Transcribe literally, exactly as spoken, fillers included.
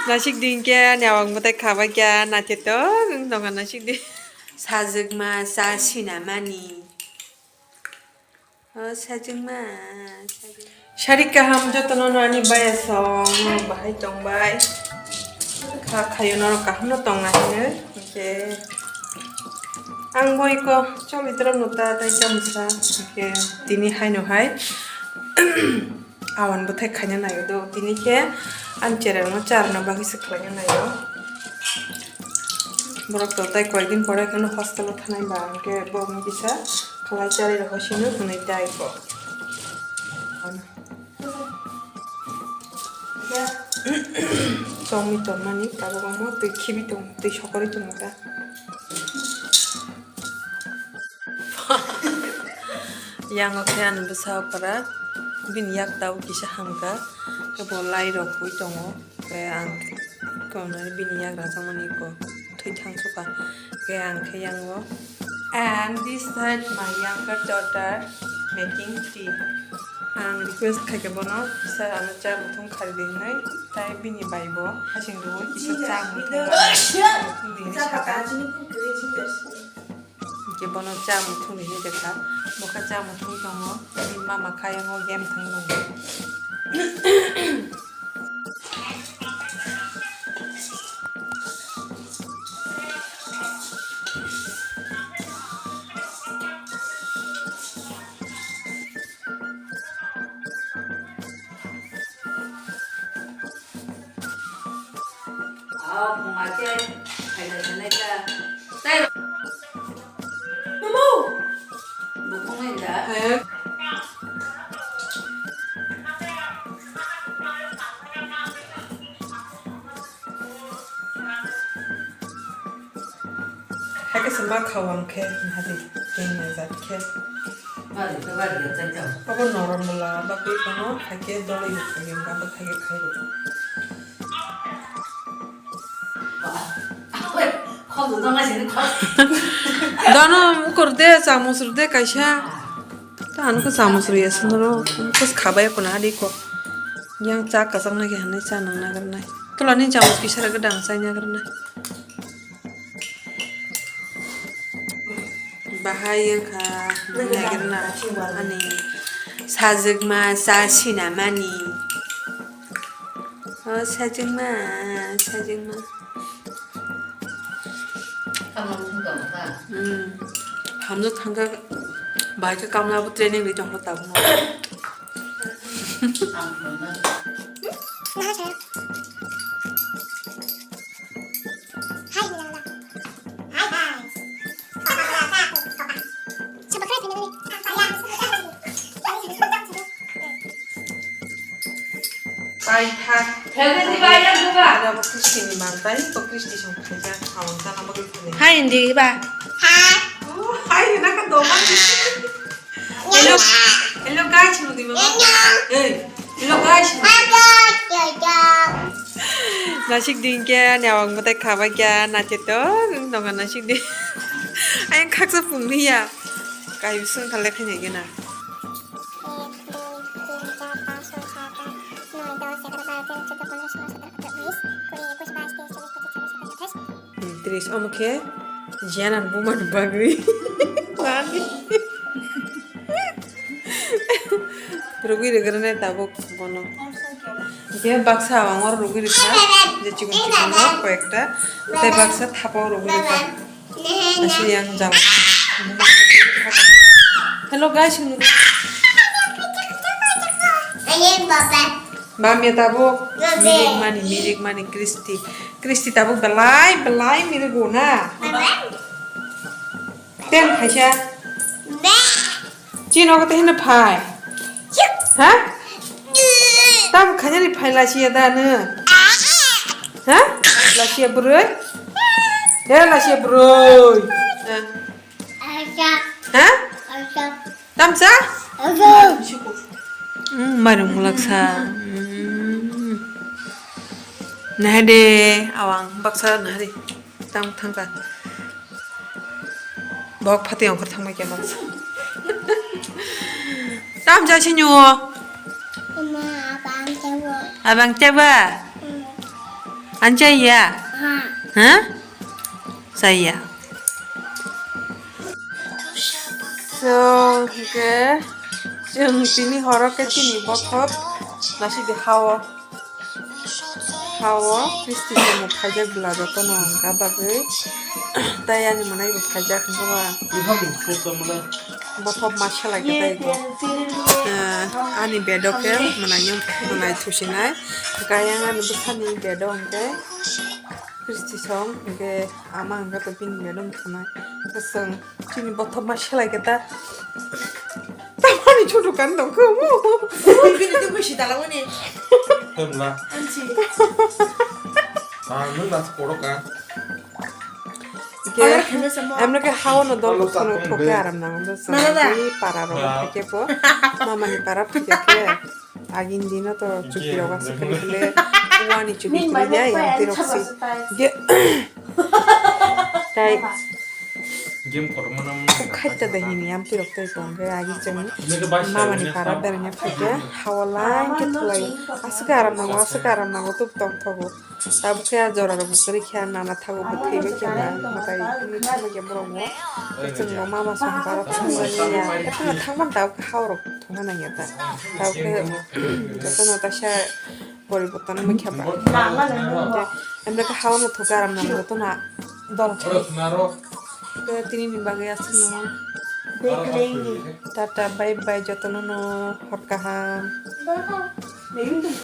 Nasik din khe ani awang bwtai khabai khe naithotok wng tongkha nasik din. Sajwkma cha sinamani. O sajwkma, sajwkma. Sari kaham jotono no ani baya song, norok bahai tongbai. Kha khayo norok kaham no tongna hinwi. Hinkhe ang bo iko choli drop no ta tai chamsa. Hinkhe tini haino hai. Awan bwthai khaina naio do. Tini khe ani cherengno charwna bagwi se khlaina naio. Borok to tai koyekdin pore kheno hostel o thanai ba, hinkhe borokno kisa khlai charwi rokha sino hwnwi dai bo. Chongwi tongmani tabuk omo twi khibi tong, twi sokorwi tongo ta. Yango khe ani bwsa okra bini yak tabuk kisa hamkha, khe bo lai rok hui tongo, khe ang khe bini yak rajak mani ko thwi thang sukha, khe ang khe yango. And this side my younger daughter making tea. Ang request khaikhe bono, sir, ano cha muthung khari di hinwi, tai bini bai bo hasing rwui kisa cha muthung, muthung di hinwi saka. Hinkhe bono cha muthung hinwi rwkha. Bo khe cha muthung tongo. Bini mama khe ayang o game thangwi tongo. Hakhe se ma khawang khe, nahadi, tei najat khe. Bari khe bari ya chai chao. Abo norom bwla bagwi phano, hakhe doloi bo khaiwi wngkha, abo hakhe khaiwi. Ba, khol dudong lai sini khol. Dono ukur de, chamus rw de kaisa. Ta ano khe chamus rw ya swnaro, ano khe khabai ya kono hadi ko. Yang cha kwchak nai khe hanai cha nang nagar nai. Tola ni chamus kisa rw gwdang chai nagar nai. Bahai wngkha, nagirna ani sajwkma cha sinamani. O sajwkma, sajwkma. Kamla muthung tong kha? Hmm. Hamjak thangkha, bahai khe kamla bo training ri tongkha tabukno. Ang thangna. Paitha. Ada bo Kristi ni mantai, bo Kristi song khaijak, hawang sana bagwi phani. Hai, indi ba. Hai. Oh, hai, na ka doma. Hello, hello guys, hinwi di mama. Hey, hello guys. Nasik din khe ani awang bwtai khabai khe naithotok wng tongkha nasik din. Ayang khaksa pungni ya. Kai bising kha lekha ni gena. Tris omo khe jenan bumani bagwi. Rugwi rwgwrwknai tabuk bono. Hinkhe baksa ang oro rugwi rwkha, je chikon chikon rok koyekta, tei baksa thapa o rugwi rwkha. Aswk yang jang. Hello guys, hinwi. Bamya tabuk mirik mani, mirik mani Kristi. Kristi tabuk belai, belai mirik o na. Ten khaisa. Chini nogo tei hino phai. Ha? Tam khainani phai lasiya da nw? Ha? Lasiya bwrwi? He lasiya bwrwi. Ha? Tamsa? Mm, mari mulaksa. Mm. Nahade awang baksa nahari. Tam thangka. Bok phati ongkhor thangbai khe baksa. Tam jasi nyo. Ama abang tebo. Abang teba. Mm. Anjaya? Ha? Saya. So, hingke chwng tini horo khe chini bothop nasi de hao. Hao, Kristi chwng phaijak bwla jotono hwnka bagwi. Tai ani mwnai bo phaijak hwnka ba. Bothop ma selai khe tai bo. Eh, ani bedo khe mwnai, mwnai thusinai. Kayang ani bwsani bedo hwnkhe Kristi song hwnkhe ama hwnkhe to bini bedo wngkha nai. Kwchwng chini bothop ma selai khe ta. Tamani chutu kan dong kho. Bini tu bisi dalamani. Hemla. Ansi. Ah, nung nas koro ka. Ke, emre ke hao no dol thono thoke aram na. Nana da. Para ro ke po. Mama ni para phike ke. Agin dino to chuki rok aswk kari bole, uani chuki kiri jai, yang tirok si. Ge-, tai game kormo na mo. Khaita da hini, yang tirok tai kong ge, agi chang. Mama ni para bernya phai ge, hawa lang ke thulai. Aswk aram nango, aswk aram nango, tuk tong thogo. Tabuk khe a jora rok bwswk rikha nana thago bwthai bai khe ba mwtai bwthai bai khe borok bo chwng bo mama song parok thangmani ya ephano thangmani tabuk khe hao rok thangna nang ya ta tabuk khe jotono kaisa poriborton wngwi khe ba emre khe hao no thok aram nang jotono dol khe tini ni bagwi aswk no tata bye bye jotono no hor kaham.